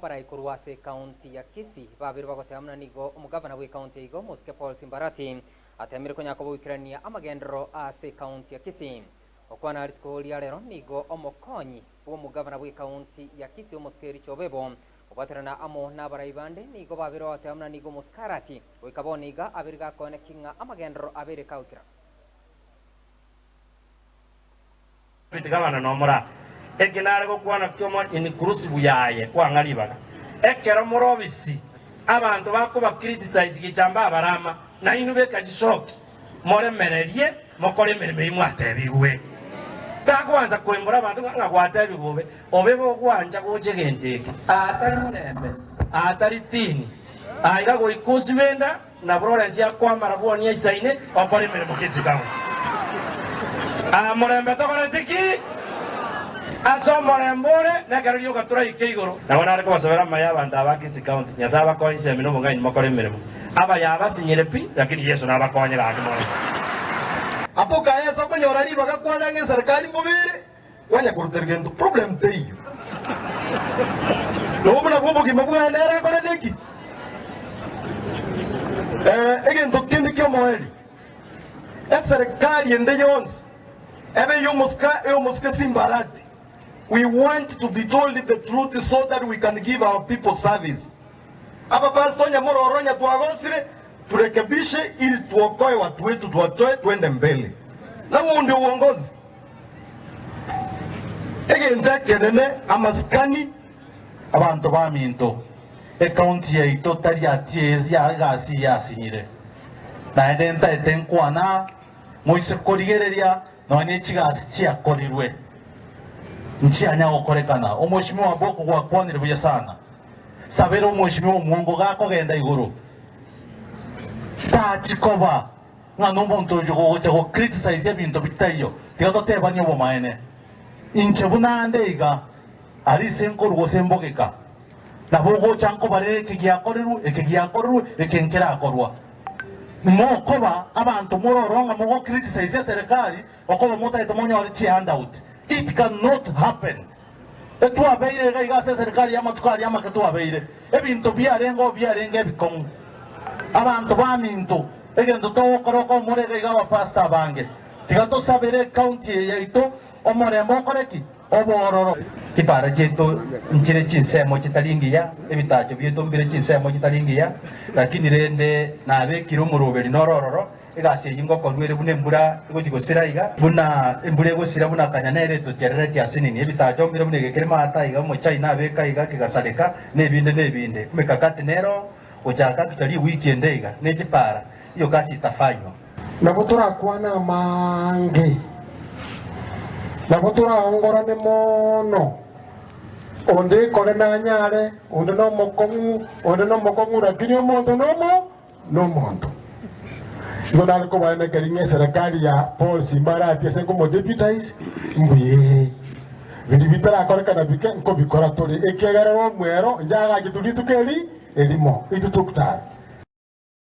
Abarai korwa ase ekaunti ya Kisii babere bagoteba buna nigo omogavana bw'ekaunti eyio Mosike Paul Simbarati atemire konya koboikerania amagenderero ase ekaunti ya Kisii. Gokwana rituko ria rero nigo omokonyi bw'omogavana bw'ekaunti ya Kisii Omosike Richa Obebo kobwaterana amo nabarai bande nigo babere bagoteba buna nigo Omosikarati goika bono iga abere gakoeneki ng'a amagenderero abeire kagoikera. Tiga abana nomora. Eki nare gokwana ki'omo inclusive yaye kwang'a ribaga. Ekero more obisi abanto bakoba criticize gicha mbabarama nainwe beka chisoki moremererie mokore emeremo eyio mwatebigwe. Tagwansa koimbora abanto ng'a gwatebigwe bobe, obe bogwancha gocha egento eke. Aa tari morembe, aa tari tini, aiga goika osibe enda. Na Florence akwamara bwoni aisaine okora emeremo Kisii Town. Aa morembe tokoreti ki? Ase omorembe ore nekero rioka toraike igoro. Nabo nare kobasabera amaya abanto aba Kisii County, Nyasae abakonye chisemi na obong'aini mokore emeremo. Abaya abasinyire pi, lakini Yeso nabakonye gaki more. Abwo kaye ase okonyora ribaga kwane ng'a eserekari mbobe ere, Kwanya korutera gento problem teiyo. Nobwo nabwo obogima bwaye nere akorete ki? Eh, egento kende ki'omoerio, eserekari ende yonsi ebe ey'omosika ey'omosike Simbarati, we want to be told the truth so that we can give our people service. Abapastor onye more ororo onye twagosire, turekebishe ili tuokoe watu wetu tuwatoe twende mbele. Na huo ndio uongozi. Egento ekenene, amasikani. Abanto baminto, ecounty yaito tari ati egasi eye yasinyire, naende ntaete nkwana moise korigereria nonya ne chigasi chiakorirwe nchianya gokorekana. Omweshimiwa Boko gwakwanire buya sana. Sabera omweshimiwa Omwongo gakogenda igoro tachi koba Ng'a nomonto oyo gogocha go criticize ebinto bitaiyo, tiga totebanie obomaene. Inche buna ande iga, aria ase nkorwa gose mbogeka, nabo ogocha nkobarere eke giakorirwe, eke giakorirwe, eke nkerakorwa. Mokoba abanto more ororo ng'a mogo criticize eserekari, okoba motagete monyore chi handout. It cannot happen. Etwabeire iga iga ase eserekari y'amatuko aria amake twabeire, ebinto biarengeo biarenge ebikong'u. Abanto baminto, egento togokora okomora iga iga abapastor abange, tiga tosabere ecounty eye yaito omorembe okore ki? Obe ororo. Chipara chiaito nchire chinsemo chitari ngiya, ebitacho biaito mbire chinsemo chitari ngiya, lakini rende nabekire omoroberi noro ororo, Egasi eyio ngokorwa ere buna embura egochia gosira iga, buna embura egosira buna kanya nere etochiareretie ase nini, ebitacho mbire buna egekeri maata iga, omochai nabeka iga kegasareka, na ebinde na ebinde. Emekakati nero gochaka actually ewiki ende iga, ne chipara, hiyo kazi itafanywa. Nabo torakwane amange, nabo toraongorane mono, onde ekore nanyare, onde nomokong'u, onde nomokong'u, lakini omonto nomo nomonto. Igo nare kobaenekeria ng'a eserekari ya Paul Simba aratie ase nkomodeputize, mbuya ere. Biria bitarakorekana bike nkobikora tore, ekiagera ere omwero inche agachetwe rituko eri erimo. It took time.